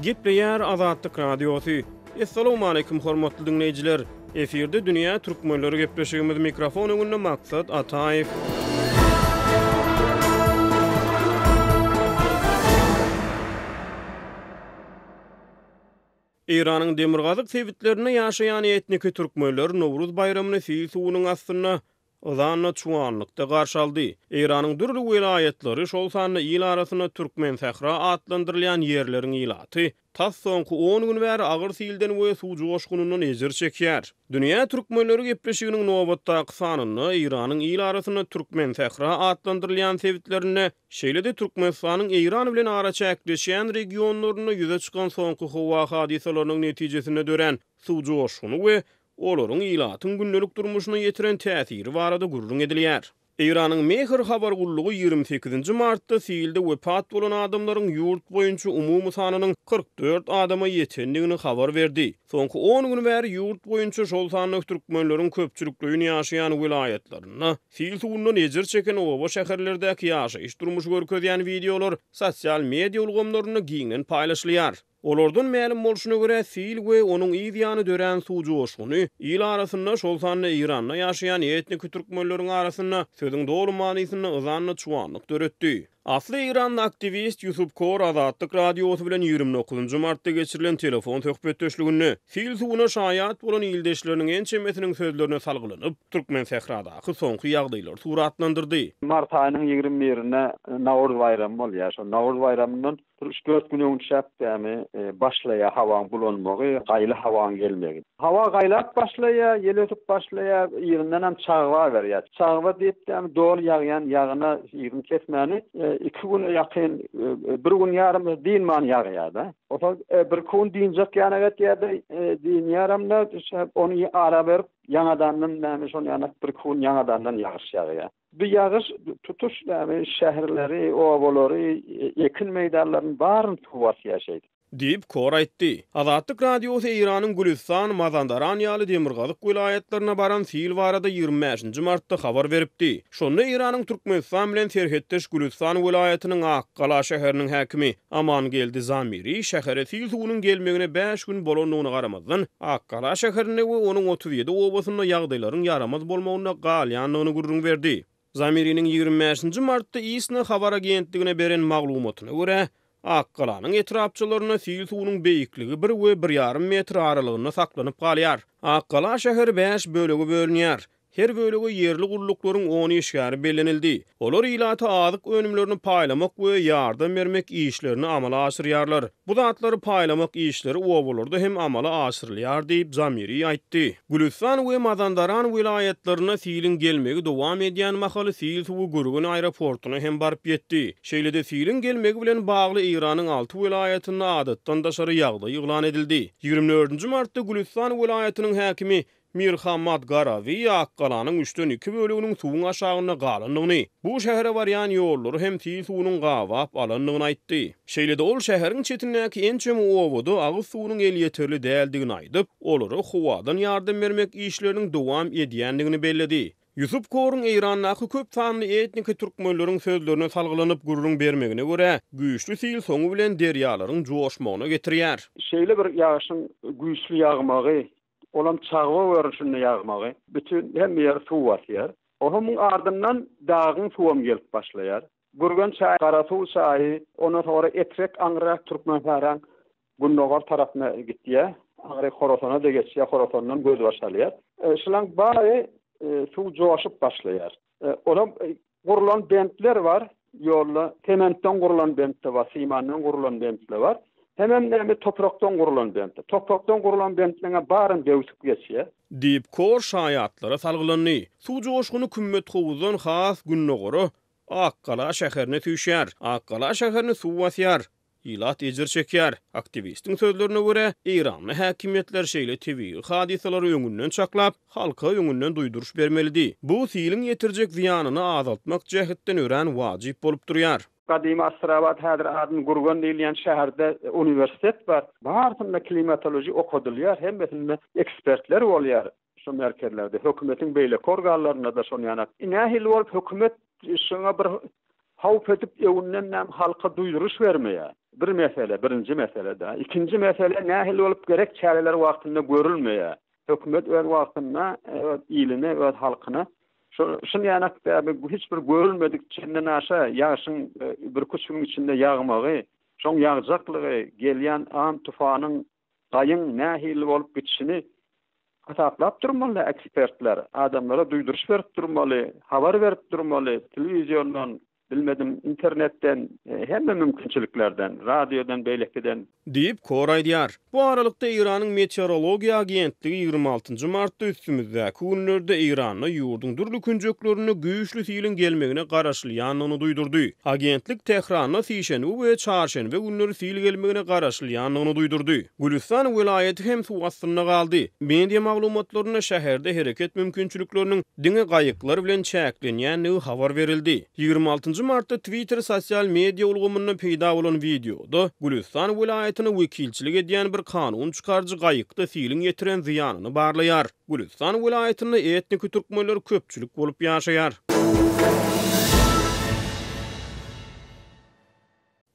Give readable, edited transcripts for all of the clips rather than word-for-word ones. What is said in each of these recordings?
Gepleýär Azatlyk Radiosy. Assalamualaikum hormatly diňleýjiler. Efirde dünýä türkmenleri gepleşigimiz mikrofon öňünde Maksat Ataýew. Eýranyň demirgazyk sebitlerinde ýaşaýan etniki türkmenler Nowruz baýramyny sil suwunyň astynda, yzanda çuwanlykda garşy aldy. Eýranyň dürli welaýatlary, şol sanda il arasynda Türkmensähra atlandyrylýan ýerleriň ilaty tas soňky on gün bäri agyr silden we suw joşgunyndan ejir çekýär. Dünýä türkmenleri gepleşiginiň nobatdaky sanynda Eýranyň il arasynda Türkmensähra atlandyrylýan sebitlerinde Şeýle-de Türkmenistanyň Eýran bilen araçäkleşýän regionlarynda ýüze çykan soňky howa hadysalarynyň netijesinde dörän suw joşguny we olaryň ilatyň gündelik durmuşyna ýetiren täsiri barada gürrüň edilýär. Eýranyň Mehr habar gullugy 28-nji martda silde wepat bolan adamlaryň ýurt boýunça umumy sanynyň 44 adama ýetendigini habar berdi. Soňky on gün bäri ýurt boýunça, şol sanda türkmenleriň köpçülikleýin ýaşaýan welaýatlarynda Sil suwundan ejir çeken oba-şäherlerdäki ýaşaýyş-durmuşy görkezýän wideolar sosial media ulgamlarynda giňden paýlaşylýar. Olardan mälim bolşuna görä, sil we onuň yz ýany dörän suw joşguny il arasynda, şol sanda Eýranda ýaşaýan etniki türkmenleriň arasynda sözüň doly manysynda yzanda çuwanlyk döretdi. Asly eýranly aktiwist Ýusup Kor Azatlyk Radiosy bilen 29 martda geçirilen telefon söhbetdeşliginde, sil suwuna şaýat bolan ildeşleriniň ençemesiniň sözlerine salgylanyp, Türkmensähradaky soňky ýagdaýlary suratlandyrdy. Mart aýynyň 21-inde Nowruz baýramy bolýar. Şol Nowruz baýramyndan Bir üç-dört gün öňçäk dämi başlaýar hawaň bulanmagy, gaýly hawaň gelmegi. Hawa gaýlap başlaýar, ýel ösüp başlaýar, yzyndanam çagba berýär. Çagba diýip dämi doly ýagýan ýagyna yzyny kesmäni iki güne ýakyn, bir gün ýarym dynman ýagýar-da. Onsoň birki gün dynjak ýanak etýär-de, dynýaram-da, ony ara berip, ýaňadandan dämi şol ýanak birki gün ýaňadandan ýagyş ýagýar. Bu ýagyş tutuş näme şäherleri, obalary, ekin meýdanlaryny baryny suw basýar şeýdip. Diýip, Kor aýtdy. Azatlyk Radiosy Eýranyň Gülüstan, Mazandaran ýaly demirgazyk welaýatlaryna baran sil barada 25-nji martda habar beripdi. Şonda Eýranyň Türkmenistan bilen serhetdeş Gülüstan welaýatynyň Akgala şäheriniň häkimi Amangeldi Zamiri şähere sil suwunyň gelmegine bäş gün bolandygyna garamazdan, Akgala şäherinde we onuň 37 obasynda ýagdaýlaryň ýaramaz bolmagynda galýandygyny gürrüň berdi. Zamiriniň 25-nji martda ISNA habar agentligine beren maglumatyna görä, Akgalanyň etrapçalarynda sil suwunyň beýikligi bir we bir ýarym metr aralygynda saklanyp galýar. Akgala şäheri bäş bölege bölünýär. Her bölege ýerli gulluklaryň on işgäri bellenildi. Olar ilata azyk önümlerini paýlamak we ýardam bermek işlerini amala aşyrýarlar. Bu zatlary paýlamak işleri obalarda hem amala aşyrylýar diýip, Zamiri aýtdy. Gülüstan we Mazandaran welaýatlaryna siliň gelmegi dowam edýän mahaly sil suwy Gürgen aeroportuna hem baryp ýetdi. Şeýle-de siliň gelmegi bilen bagly Eýranyň alty welaýatynda adatdan daşary ýagdaý yglan edildi. 24-nji martda Gülüstan welaýatynyň häkimi Mirhammad Garawi Akgalanyň üçden iki böleginiň suwuň aşagynda galandygyny, bu şähere barýan ýollary hem sil suwunyň gabap alandygyny aýtdy. Şeýle-de ol şäheriň çetindäki ençeme obada agyz suwunyň elýeterli däldigini aýdyp, olara howadan ýardam bermek işleriniň dowam edýändigini belledi. Ýusup Koruň Eýrandaky köp sanly etniki türkmenleriň sözlerine salgylanyp gürrüň bermegine görä, güýçli sil soňy bilen derýalaryň joşmagyna getirýär. Şeýle bir ýagyşyň güýçli ýagmagy Olam çagba görnüşinde ýagmagy, bütin hemme ýeri suw basýar. Onuň ardyndan dagyň suwam gelip başlaýar. Gürgen çaýy, Garasuw çaýy, ondan soňra Etrek aňryrak Türkmensähraň gündogar tarapyna gitýär. Aňryk Horasana-da geçýär, Horasandan gözbaş alýar. Şulaň bary suw joşup başlaýar. Olam gurlan bentler bar ýolda. Sementden gurlan bent-de bar, simandan gurlan bent-de bar. Hemem näme toprakdan gurlan bent. Toprakdan gurlan bentleňe baryny döwsüp geçýär. Diýip, Kor şaýatlara salgylandy. Suw joşguny Kümmethowuzdan has gündogara, Akgala şäherine süýşýär. Akgala şäherini suw basýar. Ilat ejir çekýär. Aktiwistiň sözlerine görä, eýranly häkimiýetler şeýle tebigy hadysalary öňünden çaklap, halka öňünden duýduryş bermelidi. Bu siliň ýetirjek zyýanyny azaltmak jähetden örän wajyp bolup durýar. Gadymy Astrabat, häzir adyny Gürgen diýilýän şäherde uniwersitet bar. Barsynda klimatoloji okadylýar, hemmesinde ekspertler bolýar şu merkezlerde, hökümetiň beýleki organlarynda-da şon ýanak. Nähili bolup hökümet şoňa bir Howp edip öňünden näme halka duýduryş bermeýär. Bir mesele, birinji mesele-de. Ikinji mesele nähili bolup gerek çäreler wagtynda görülmeýär. Hökümet öz wagtynda öz iline, öz halkyna şo şunýanak bäbi hiç bir görülmedik çenden aşa ýagşyň birküç günüň içinde ýagmagy, şoň ýagjaklygy, gelýän am-tufanyň, gaýyň nähili bolup gidişini hasaplap durmaly ekspertler. Adamlara duýduryş berip durmaly, habar berip durmaly, telewiziondan, Bilmedim, internetden, hemme mümkinçiliklerden, radiodan, beýlekiden. Diýip, Kor aýdýar. Bu aralykda, Eýranyň Meteorologiýa agentligi 26 nji martda üstümizdäki günlerde Eýranda ýurduň dürli künjeklerinde güýçli siliň gelmegine garaşylýandygyny duýdurdy. Agentlik Tähranda sişenbe we çarşenbe günleri sil gelmegine garaşylýandygyny duýdurdy. Gülüstan welaýaty hem suw astynda galdy. Media maglumatlarynda şäherde hereket mümkinçilikleriniň diňe gaýyklar bilen çäklenýändigi habar berildi. 26 martda Twitter sosial media ulgamynda peýda bolan wideoda Gülüstan welaýatyna wekilçilik edýän bir kanun çykaryjy gaýykda siliň ýetiren zyýanyny barlaýar. Gülüstan welaýatynda etniki türkmenler köpçülik bolup ýaşaýar.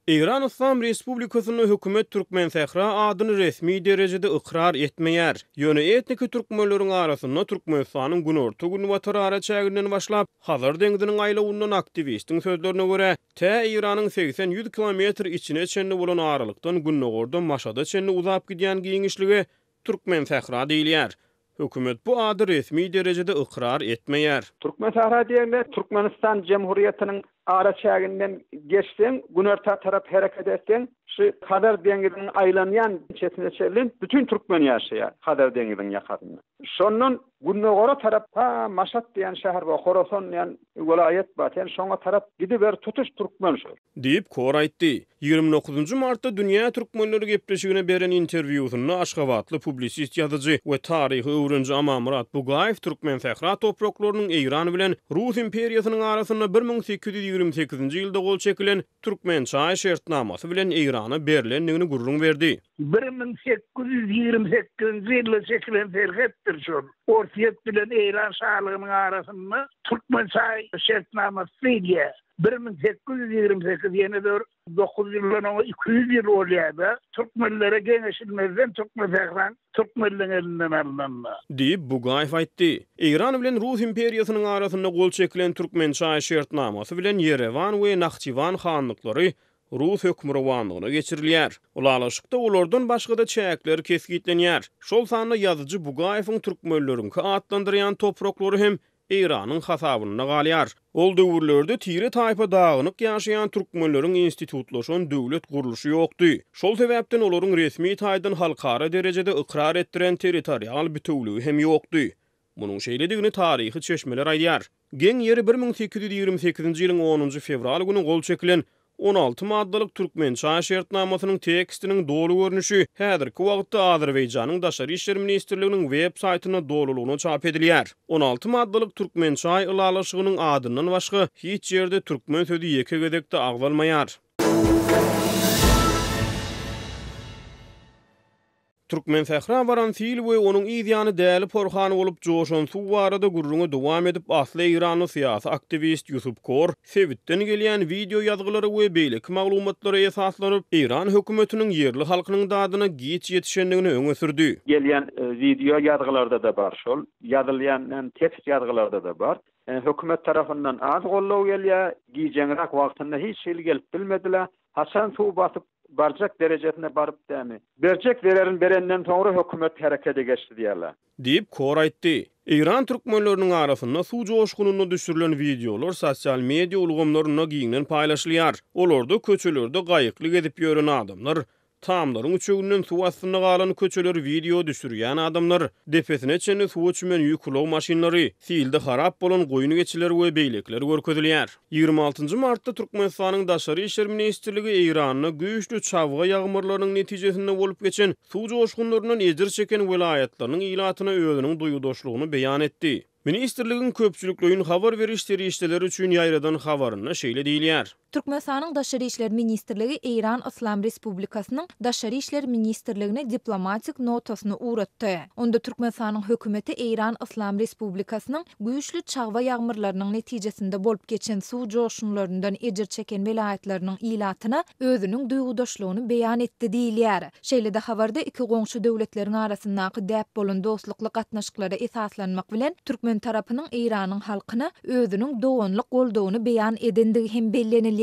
Eýran Yslam Respublikasynda hökümet Türkmensähra adyny resmi derejede ykrar etmeýär. Ýöne etniki türkmenleriň arasynda Türkmenistanyň günorta-günbatar araçäginden başlap, Hazar deňziniň aýlawyndan aktiwistiň sözlerine görä, tä Eýranyň 80-ýüz kilometr içine çenli bolan aralykdan gündogarda Maşada çenli uzap gidýän giňişlige Türkmensähra diýilýär. Hökümet bu ady resmi derejede ykrar etmeýär. Türkmensähra diýende Türkmenistan Jemhuriýetiniň araçäginden geçseň, günorta tarap hereket etseň, şu Hazar deňziniň aýlanýan çetine çenli bütin türkmen ýaşaýar Hazar deňziniň ýakasynda. Şondan gündogara tarap ta Maşat diýen şäher bar, Horasan diýen welaýat bar, sen şoňa tarap gidiber tutuş türkmen şol. Diýip, Kor aýtdy. 29 martda Dünýä türkmenleri gepleşigine beren interwýusynda aşgabatly publisist ýazyjy we taryhy öwreniji Amanmyrat Bugaýew Türkmensähra topraklarynyň Eýran bilen Rus imperiýasynyň arasynda 1828-nji ýylda gol çekilen Türkmençaý şertnamasy bilen Eýrana berlendigini gürrüň berdi. 1828-nji ýylda çekilen serhetdir şol. Orsýet bilen Eýran şalygynyň arasynda Türkmençaý şertnamasy diýilýär. 1828 ýene-de bir 9 ýyldan oňa 200 ýyl bolýar-da, türkmenlere geňeşilmezden Türkmensähraň türkmenleň elinden alnanyna. Diýip, Bugaýew aýtdy. Eýran bilen Rus imperiýasynyň arasynda gol çekilen Türkmençaý şertnamasy bilen Ýerewan we Nahçywan hanlyklary rus hökmürowanlygyna geçirilýär. Ylalaşykda olardan başga-da çäkler kesgitlenýär. Şol sanda ýazyjy Bugaýewiň türkmenleriňki atlandyrýan topraklary hem Eýranyň hasabynda galýar. Ol döwürlerde tire-taýpa dagynyk ýaşaýan türkmenleriň institutlaşan döwlet gurluşy ýokdy. Şol sebäpden olaryň resmi taýdan halkara derejede ykrar etdiren territorial bitewüligi hem ýokdy. Munuň şeýledigini taryhy çeşmeler aýdýar. Geň ýeri 1828-nji ýylyň onunjy fewral güni gol çekilen 16 maddalyk Türkmençaý şertnamasynyň tekstiniň doly görnüşi häzirki wagtda Azerbaýjanyň Daşary işler ministrliginiň web saýtynda dolulygyna çap edilýär. 16 maddalyk Türkmençaý ylalaşygynyň adyndan başga hiç ýerde türkmen sözi ýeke gezek-de agzalmaýar. Türkmensähra baran sil we onuň yz ýany däli porhan bolup joşan suw barada gürrüňi dowam edip, asly eýranly syýasy aktiwist Ýusup Kor sebitden gelýän wideo ýazgylara we beýleki maglumatlara esaslanyp, eýran hökümetiniň ýerli halkynyň dadyna giç ýetişendigini öňe sürdi. Gelýän wideo ýazgylarda-da bar şol, ýazylýan tekst ýazgylarda-da bar. Hökümet tarapyndan az goldaw gelýär, gijeňräk wagtynda hiç hili gelip bilmediler. Haçan suw basyp barjak derejesine baryp dämi? Berjek zererini berenden soňra hökümet herekede geçdi diýýärler. Diýip, Kor aýtdy. Eýran türkmenleriniň arasynda suw joşgunynda düşürilen wideolar sosial media ulgamlarynda giňden paýlaşylýar. Olarda köçelerde gaýykly gezip ýören adamlar, tamlaryň üçeginden suw astynda galan köçeleri wideo düşürýän adamlar, depesine çenli suwa çümen ýük ulag maşynlary, silde harap bolan goýun-geçiler we beýlekiler görkezilýär. 26 martda Türkmenistanyň Daşary işler ministrligi Eýranda güýçli çabga ýagmyrlarynyň netijesinde bolup geçen suw joşgunlaryndan ejir çeken welaýatlarynyň ilatyna özüniň duýgudaşlygyny beýan etdi. Ministrligiň köpçülikleýin habar beriş serişdeleri üçin ýaýradan habarynda şeýle diýilýär. Türkmenistanyň Daşary işler ministrligi Eýran Yslam Respublikasynyň Daşary işler ministrligine diplomatik notasyny ugratdy. Onda Türkmenistanyň Hökümeti Eýran Yslam Respublikasynyň güýçli çagba ýagmyrlarynyň netijesinde bolup geçen suw joşgunlaryndan ejir çeken welaýatlarynyň ilatyna özüniň duýgudaşlygyny beýan etdi diýilýär. Şeýle-de habarda iki goňşy döwletleriň arasyndaky däp bolan dostlukly gatnaşyklara esaslanmak bilen, türkmen tarapynyň Eýranyň halkyna özüniň doganlyk goldawyny beýan edendigi hem bellenilýär.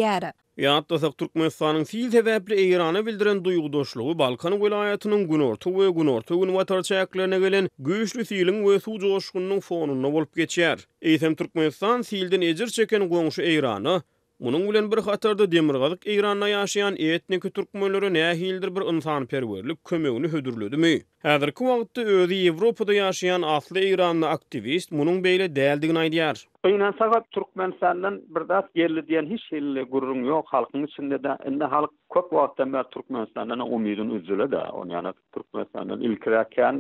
Ýatlasak, Türkmenistanyň sil sebäpli Eýrana bildiren duýgudaşlygy Balkan welaýatynyň günorta we günorta-günbatar çäklerine gelen güýçli siliň we suw joşgunynyň fonunda bolup geçýär. Eýsem, Türkmenistan silden ejir çeken goňşy Eýrana Munuň bilen bir hatarda Demirgazyk Eýranda ýaşaýan etniki türkmenlere nähilidir bir ynsanperwerlik kömegini hödürledimi? Häzirki wagtda özi Ýewropada ýaşaýan asly eýranly aktiwist munuň beýle däldigini aýdýar. Gynansagam Türkmenistandan bir zat geldi diýen hiç hili gürrüň ýok halkyň içinde-de. Indi halk köp wagtdan bäri Türkmenistandan umydyny üzdüle-de. Ony ýa Türkmenistandan ilkiräk kän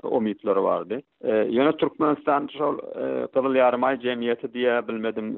umytlary bardy. Ýöne Türkmenistan şol Gyzyl Ýarymaý jemgyýeti diýä bilmedim,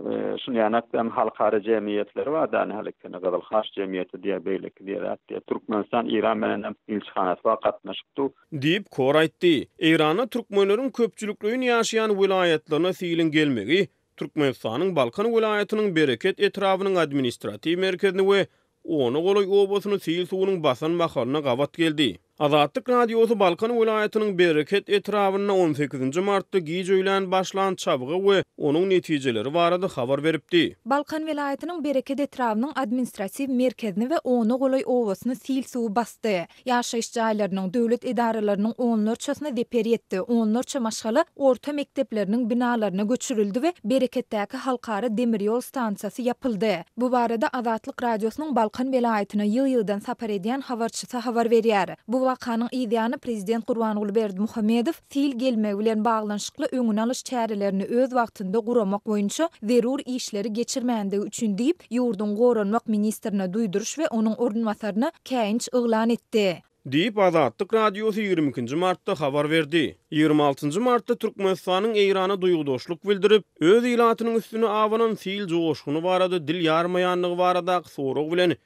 şuny ýanak hem halkara jemgyýetleri bar da, hälekini Gyzyl Haç jemgyýeti diýä, beýleki diýä zat diýä. Türkmenistan Eýran bilen hem ilçihanasy bar, gatnaşyk dur. Diýip, Kor aýtdy. Eýranda türkmenleriň köpçülikleýin ýaşaýan welaýatlaryna siliň gelmegi Türkmenistanyň Balkan welaýatynyň Bereket etrabynyň administratiw merkezini we ona golaý obasyny sil suwunyň basan mahalyna gabat geldi. Azatlyk Radiosy Balkan welaýatynyň Bereket etrabynda on sekizinji martda giç öýlän başlan çabga we onuň netijeleri barada habar beripdi. Balkan welaýatynyň Bereket etrabynyň administratiw merkezini we ona golaý obasyny sil suwy basdy. Ýaşaýyş jaýlarynyň, döwlet edaralarynyň onlarçasyna zeper ýetdi, onlarça maşgala orta mekdepleriniň binalaryna göçürildi we Bereketdäki halkara demir ýol stansiýasy ýapyldy. Bu barada Azatlyk Radiosynyň Balkan welaýatyna ýygy-ýygydan sapar edýän habarçysy habar berýär. Bu wakanyň yzýany prezident Gurbanguly Berdimuhamedow sil gelmegi bilen baglanyşykly öňüni alyş çärelerini öz wagtynda guramak boýunça zerur işleri geçirmändigi üçin diýip, ýurduň goranmak ministrine duýduryş we onuň orunbasaryna käýinç yglan etdi. Diýip, Azatlyk Radiosy 22 nji martda habar berdi. 26 njy martda Türkmenistanyň Eýrana duýgudaşlyk bildirip, öz ilatynyň üstüne abanan sil joşguny barada dil ýarmaýandygy baradaky sorag bilen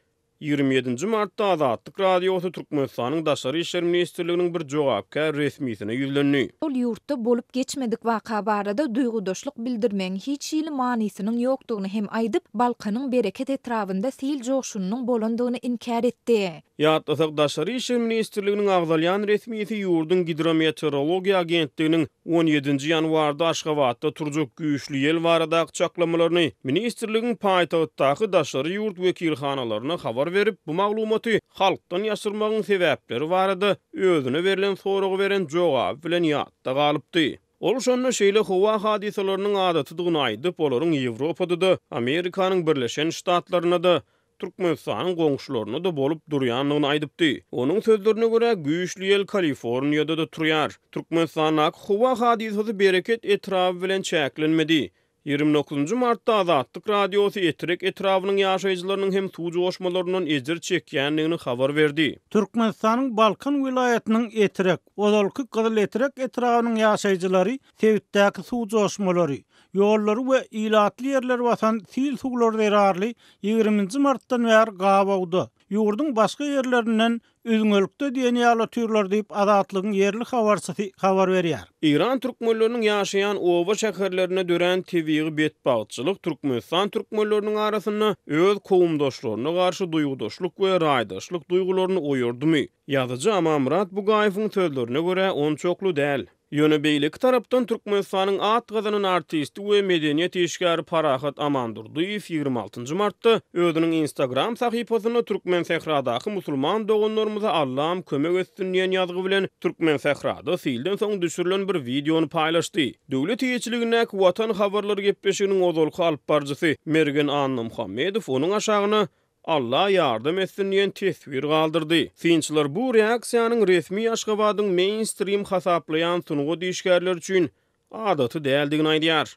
27 nji martda Azatlyk Radiosy Türkmenistanyň Daşary işler ministrliginiň bir jogapkär resmisine ýüzlendi. Ol ýurtda bolup geçmedik waka barada duýgudaşlyk bildirmegiň hiç hili manysynyň ýokdugyny hem aýdyp, Balkanyň Bereket etrabynda sil joşgunynyň bolandygyny inkär etdi. Ýatlasak, Daşary işler ministrliginiň agzalýan resmisi ýurduň Gidrometeorologiýa agentliginiň on ýedinji ýanwarda Aşgabatda turjak güýçli ýel baradaky çaklamalaryny ministrligiň paýtagtdaky daşary ýurt wekilhanalaryna habar berip, bu maglumaty halkdan ýaşyrmagyň sebäpleri barada özüne berlen soraga beren jogaby bilen ýatda galypdy. Ol şonda şeýle howa hadysalarynyň adatydygyny aýdyp, olaryň Ýewropada-da, Amerikanyň Birleşen Ştatlarynda-da, Türkmenistanyň goňşularynda-da bolup durýandygyny aýdypdy. Onuň sözlerine görä, güýçli ýel Kaliforniýada-da turýar. Türkmenistandaky howa hadysasy Bereket etraby bilen çäklenmedi. 29 martda Azatlyk Radiosy Etrek etrabynyň ýaşaýjylarynyň hem suw joşmalaryndan ejir çekýändigini habar berdi. Türkmenistanyň Balkan welaýatynyň Etrek, ozalky Gyzyletrek etrabynyň ýaşaýjylary sebitdäki suw joşmalary, ýollary we ilatly ýerleri basan sil suwlary zerarly ýigriminji martdan bäri gabawda, ýurduň başga ýerlerinden üzňelikde diýen ýaly otyrlar diýip, Azatlygyň ýerli habarçysy habar berýär. Eýran türkmenleriniň ýaşaýan oba-şäherlerinde dörän tebigy betbagtçylyk Türkmenistan türkmenleriniň arasynda öz kowumdaşlaryna garşy duýgudaşlyk we raýdaşlyk duýgularyny oýardymy? Ýazyjy Amanmyrat Bugaýewiň sözlerine görä, onçakly däl. Ýöne beýleki tarapdan Türkmenistanyň at gazanan artisti we medeniýet işgäri Parahat Amandurdyýew 26 martda özüniň Instagram sahypasynda Türkmensähradaky musulman doganlarymyza Allam kömek etsin diýen ýazgy bilen Türkmensährada silden soň düşürilen bir wideony paýlaşdy. Döwlet eýeçiligindäki Watan habarlary gepleşiginiň ozalky alypbaryjysy Mergen Annamuhammedow onuň aşagyna Alla ýardam etsin diýen teswir galdyrdy. Synçylar bu reaksiýanyň resmi Aşgabadyň meýnstrim hasaplaýan sungat işgärleri üçin adaty däldigini aýdýar.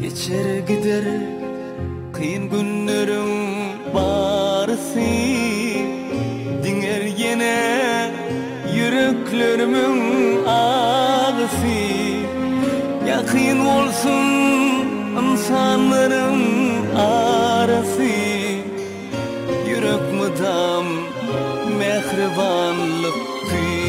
Geçer gider kyn günleriň barysy, Diňer ýene. Kyn bolsun ynsanlaryň arasy, Ýürek mydam mähribanlyk küýsär.